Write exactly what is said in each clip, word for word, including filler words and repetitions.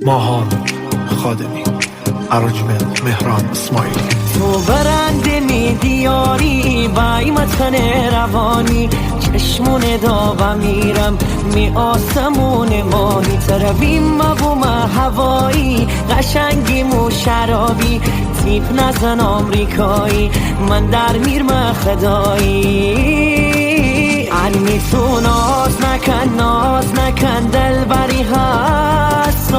ماهان خادمی، ارنجمند مهران اسماعیلی. تو برنده می دیاری، بای متن روانی، چشمون داغ میرم، می آسمون ماهی، ترویم مبوم هوایی، قشنگی مو شرابی، تیپ نزن آمریکایی، من در میرم خدایی. انی تو ناز نکن، ناز نکن، دلبری حساس.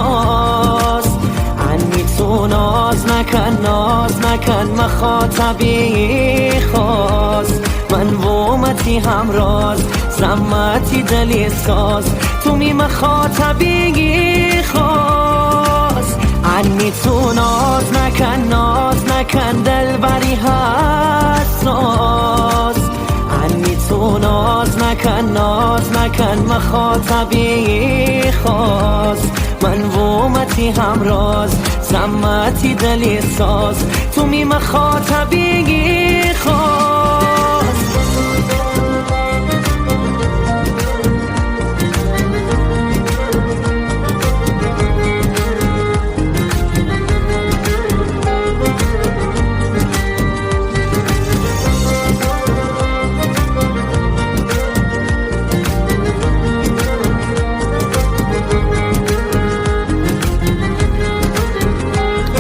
انی تو ناز نکن، ناز نکن، مخاطبی خاص. من و امتی همراز، زحمتی دلی ساز، تو می مخاطبی خاص. انی تو ناز نکن، ناز نکن، دلبری حساس. انی تو ناز نکن، ناز نکن، مخاطبی خاص. من و امتی همراز، زحمتی دلی ساز، تو می مخاطبی خاص.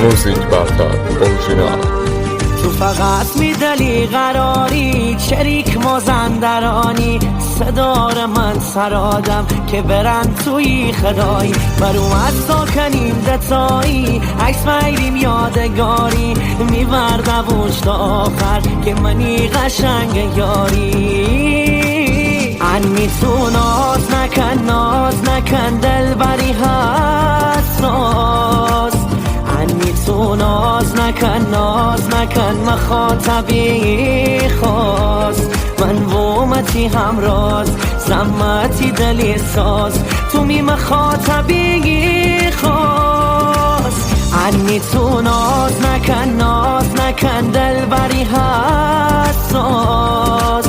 موزیک برتر اورجینال. تو فقط می دلی قراری، چریک مازندرانی، صدا ره من سر آدم که برن توی خدایی. برو مستا کنیم دتایی، عکس میریم یادگاری، می وردووش تا آخر که منی قشنگ یاری. انی تو ناز نکن، ناز نکن، دلبری حساس. انی تو ناز نکن، ناز نکن، مخاطبی خاص. من و امتی همراز، زحمتی دلی ساز، تو می مخاطبی خاص. انی تو ناز نکن، ناز نکن، دلبری حساس.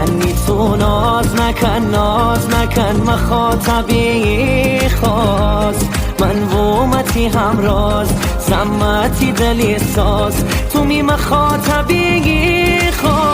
انی تو ناز نکن، ناز نکن، مخاطبی خاص. من و امتی همراز، زحمتی دلی ساز، تو می مخاطبی خاص.